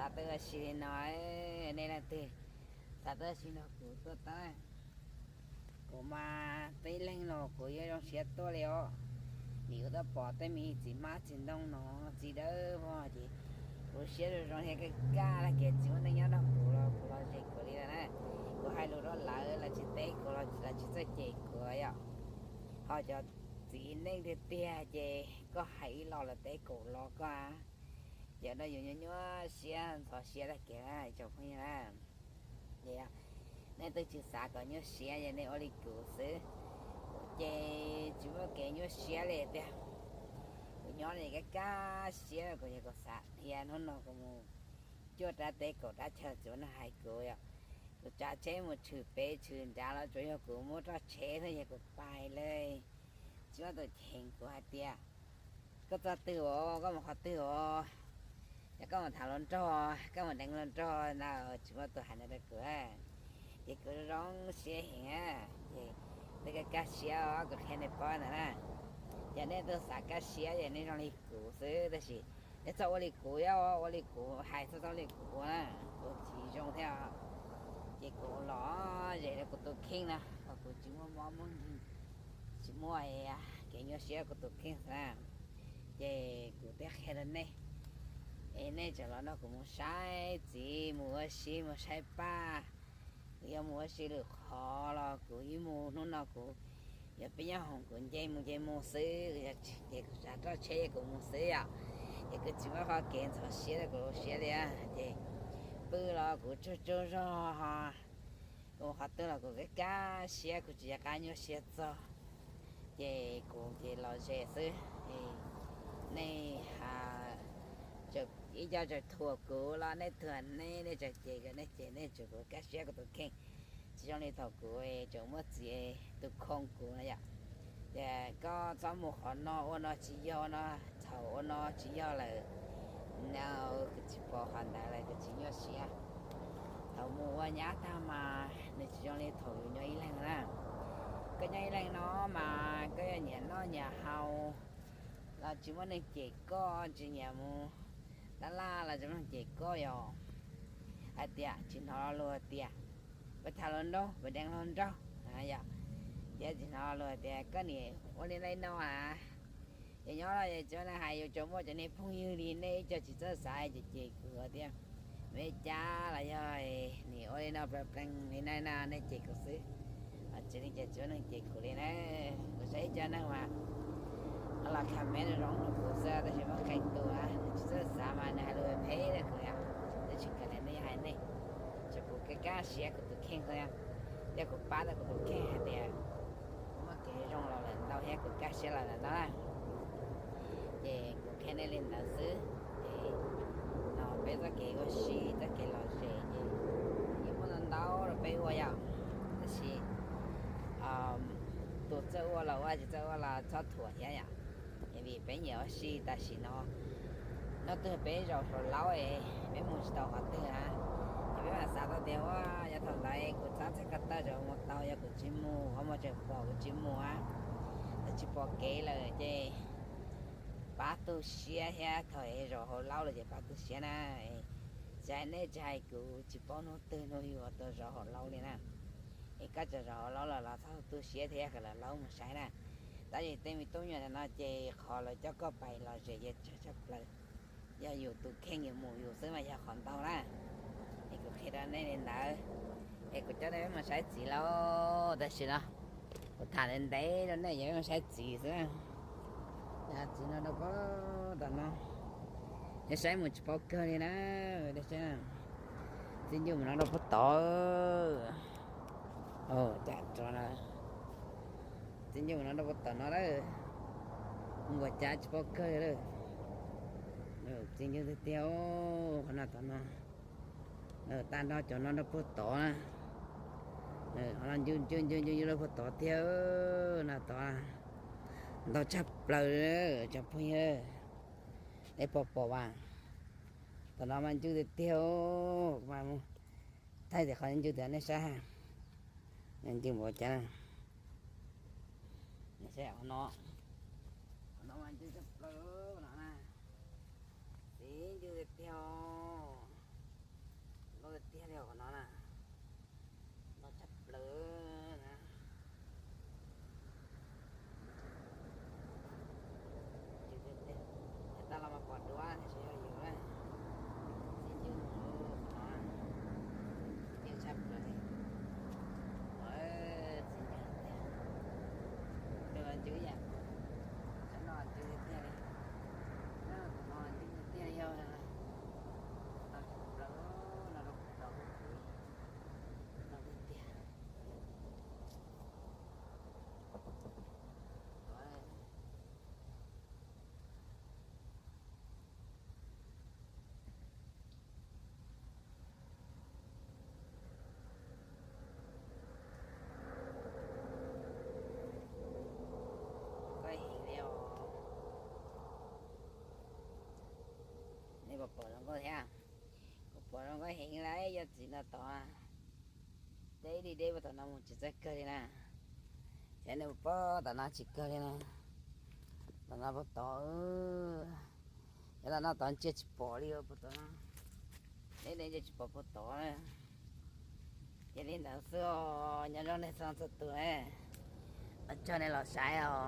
Xav tuaj ua si li no, nej leej twg xav tuaj ua si nrog kuv tuaj tau. Kuv mas peb leeg los kuv yuav zoo siab tuaj li os. Vim kuv twb pom tej me txiv hmab txiv ntoo no txiv dawb vog ces kuv siab zoo zoo thiab kaj kaj los kev txiv muaj neej nyob nrog kuv los kuv los zem kuv li lawm na. Kuv hais lus rau lawv, lawv tsis teb kuv los lawv tsis txawj cem kuv yom. Ho cov txiv neej tiag tiag ces koj hais ib los lawv teb kaum los koj. Ces no yus nyuaj nyuaj siab ntxhov siab tag kev na tsoom phooj ywg na. Nej twb tsis xav kom nyuaj siab ces nej ua li kuv xwb. Kuv ces tsis muaj kev nyuaj siab li tiag. Kuv nyob li kaj kaj siab, kuv ces kuv xav dhia hnub no kuv mus cuaj rab teb kaum rab chaw txiv neej hais kuv yom. Kuv tsav tsheb mus tshwm pem tshwm nrad los tsuas yog kuv muab roj tsheb xwb ces kuv pais li. Tsis muaj tus cheem kuv hais tias koj txog twg os, koj mus qhov twg os, yog koj mus tham hluas nraug, koj mus deev hluas nraug na, tsis muaj tus hais ntawd rau kuv. Ces kuv zoo siab heev, ces twb kaj kaj siab os, kuv qhia nej paub ntawd na. Yog nej twb xav kaj siab ces nej zoo li kuv xwb, tab sis nej txhob ua li kuv, ua li kuv hais txhob txhob ua li kuv ua na, kuv tsis zoo thiab. Ces kuv los zem rau kuv tus kheej na, kom kuv tsis muaj mob muaj nkeeg, tsis muaj kev nyuaj siab kuv tus kheej xwb na. Ces kuv thiaj qhia rau nej, es nej tseem los nrog kuv mus saib txiv, mus ua si, mus saib paj. Kuv yog mus ua si lwm qhov los kuv ib mus hnub no kuv yog peb nyob hoom kuv nce mus nce mus xwb, ces kuv tsav roj tsheb kuv mus xwb yom. Ces kuv tsis muaj qhov kev ntxhov siab rau kuv lub siab li, ces pw los kuv tsaug tsaug zog, kuv mus qhov twg los kuv kaj kaj siab, kuv tsis nco qab nyuaj siab txog. Ces kuv ces los zem xwb. Nej ib co tseem thuam kuv los nej thuam nej, nej tseem cem kuv, nej cem nej tsuas kuv kaj siab kuv tus kheej. Tsis zoo li thaum kuv tseem muaj txiv tus khoo kuv no yom. Ces koj txhob mus qhov no, ua no tsis yog no, thaum ua no tsis yog lawm, kuv tsis pom qhov ntawd lawm kuv tsis nyuaj siab. Thaum mus ua nyab tag mas nws tsis zoo li thaum yus nyob ib leeg na. Koj nyob ib leeg no mas koj yuav nyiam noj nyiam haus los tsis muaj neeg cem koj, tsis nyiam mus tab laj los tsis muaj neeg cem koj yom. Hais tias tsis hnov lo lus tias peb tham hluas nraug, peb deev hluas nraug yom. Thiab tsis hnov lo lus tias koj niam ua li no li no a. Ces nyob los tsis muaj neeg hais, yus tsuas muaj cov niag phooj ywg li nej ib co tsis txawj xav ces cem kuv tias me cab los yog nim ua li no plees plees li no no nej cem kuv xwb. Tsis li cas tsis muaj neeg cem kuv li na. Kuv saib ib co neeg mas los comment zoo zoo rau kuv xwb tab sis muaj qee tus nws tsis txawj xav mas nws hais lus phem rau kuv yom. Tab sis kawg li nej hais nej, tsuas kuv kaj kaj siab kuv tus kheej xwb. Yog kuv pab tau kuv tus kheej hais tias kuv muaj kev zoo los lawm ntau thiab kuv kaj siab los lawm ntau na. Ces kuv qhia nej li ntawd xwb. Ces no peb txoj kev ua si txoj kev lom zem ces yeej muaj ntau ntau rau peb ua yom. Tab sis tus txawj ua los ua, tsis txawj ua los txhob thuam thiab yom. Vim peb nyiam ua si tam sim no, hnub twg peb zaum saum laub es peb mus tsis tau qhov twg na, ces peb mam xav tau tias ua yog thaum ntawd kuv txhob txhais ko taw zaum mus tau, yog kuv tsis mus qhov muag tseem pom kuv tsis mus, tsis pom kev lawm ces pab tu siab thiab, thaum es zaum hauv laub lawm ces pab tu siab na. Tsis hais nej tsis hais kuv tsis paub hnub twg hnub yuav tau zaum hauv laub li na. Es koj tseem zaum hauv laub los los txhob tu siab thiab, kom lawv laub mus saib na. Tab sis tej me tub me nyuam ntawm no ces qhov lawv coj koj pais lom zem ces tsawg tshaj plaws yog yus tus kheej yus mus yus xwb mas yog qhov ntau na. Es kuv qhia rau nej li ntawd, es kuv coj nej peb mus saib txiv lauj. Tam sim no kuv tham ntev ntev rau nej, yog peb mus saib txiv xwb. Txiv no rau puag tom no, nej saib mus tsis paub kawg li na. Txiv ncuj mus no rau puag tod. Cas rov, txiv ncuj mus no rau puag tom no lawm. Npaum cas tsis paub kawg li lawm. Txiv ncuj tiag tiag, qhov no tom no. Tag nrho cov no rau puag tod na. Qhov no ncuj ncuj ncuj ncuj rau puag tod tiag na tod. Ntau tshaj plaws li tsoom phooj ywg. Nej pom pom mas, tom no mas ncuj tiag tiag, mas mus thaij tias qhov ncuj tias nej saib, ncuj npaum cas na. Qhov no, qhov no mas ncuj tshaj plaws no na. Txiv ncuj tiag tiag. Pom zoo nkauj thiab. Kuv pom zoo nkauj heev li, yog txiv no tod, deb li deb puag tom no mus tsis txawj kawg li na. Ces nej puas pom tom no tsis kawg li na. Tom no puag tod, yog tom no tod ntsia tsis pom li puag tod no. Deb deb ntsia tsis pom puag tod. Yog li ntawd xwb os, nyob zoo nej txhua txhua tus, ua tsaug nej los saib os.